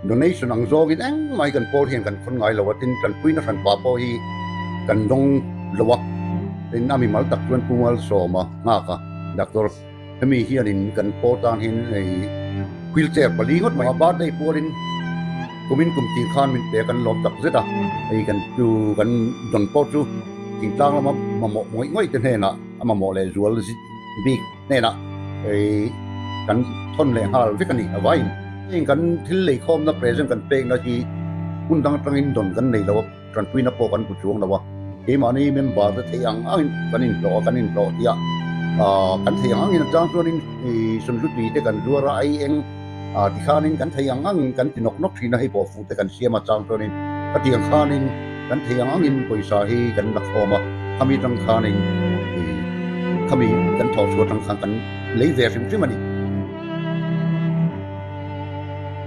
Donation ang zawngin engmah hi kan pawl hian kan khawn ngai lo a, tin tanpuina hranpa pawh hi kan dawng lo a, tin a mimal tak chuan Pu Malsawma nghak a, Doctor hemi hianin kan pawl tan hian hei wheelchair pali ngawt mai a birthday pualin kumin kum tir khan min pe kan lawm tak zet a, hei kan chu kan dawn pawh chu thingtlang lama mamawh ngawih ngawih te hnenah a mamawh leh zual bik. hnenah kan thawn leh nghal vek a ni. A vaiin heng kan thil leikhawmna present kan pekna hi hmun dang atangin dawn kan nei lo a, tanpuina pawh kan hmu chuang lo a. Keimahni member te theih ang angin kan inhlawh a, kan inhlawh tih a kan theih ang angin a chang chuanin sunhlutui te kan zuar a, ai eng tikhanin kan theih ang angin kan ti nawk nawk thin a, hei pawh fuh te kan siam a chang chuanin khatiang khanin Kan thei ang angin pawisa hi kan la khawm a, khami tang khanin khami kan thawh chhuah tang khan kan lei ve hrim hrim a ni.